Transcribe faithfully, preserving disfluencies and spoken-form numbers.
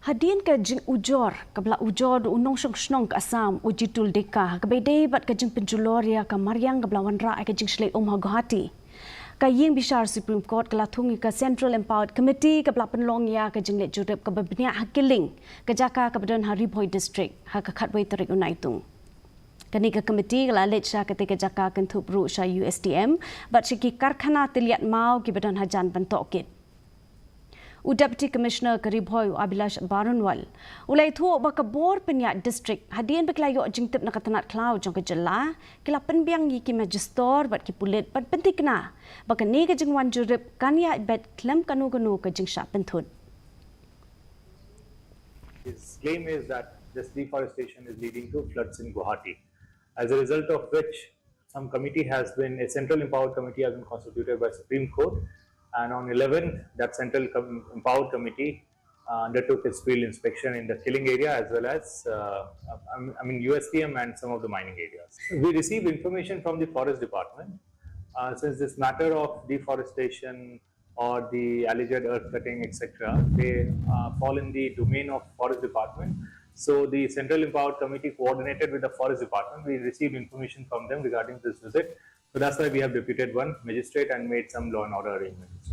Hadien ka jingujor kaba la ujor da u nongshong shnong ka Assam, u Jitul Deka, kaba ïadei bad ka jingpynjulor ïa ka mariang kaba la wanrah ïa ka jingshlei um ha Guwahati, ka ïing bishar Supreme Court ka la thung ïa ka Central Empowered Committee kaba la pynlong ïa ka jingleit jurip kaba bniah ha Killing, ka jaka kaba don ha Ri Bhoi District, ha ka khatwei tarik u Naitung. Kane ka committee ka la leit sha katei ka jaka kynthup ruh sha U S T M bad sha ki karkhana tylliat maw kiba don hajan ban tohkit. U Deputy Commissioner ka Ri Bhoi, u Abhilash Baranwal, u la ïathuh ba ka bor pynïaid district, hadien ba ki la ïoh jingtip na ka tnad khlaw jong ka jylla, ki la pynbiang ïa ki majistor bad ki pulit ban pynthikna ba kane ka jingwan jurip kan ïaid beit khlem kano kano ka jingshah pynthut. His claim is that this deforestation is leading to floods in Guwahati. As a result of which, some committee has been, a central empowered committee has been constituted by Supreme Court, and on eleventh, that central com- empowered committee uh, undertook its field inspection in the Killing area as well as, uh, I mean, U S T M and some of the mining areas. We received information from the forest department. Uh, since this matter of deforestation or the alleged earth cutting, et cetera, they uh, fall in the domain of forest department. So the Central Empowered Committee coordinated with the forest department. We received information from them regarding this visit. So that's why we have deputed one magistrate and made some law and order arrangements.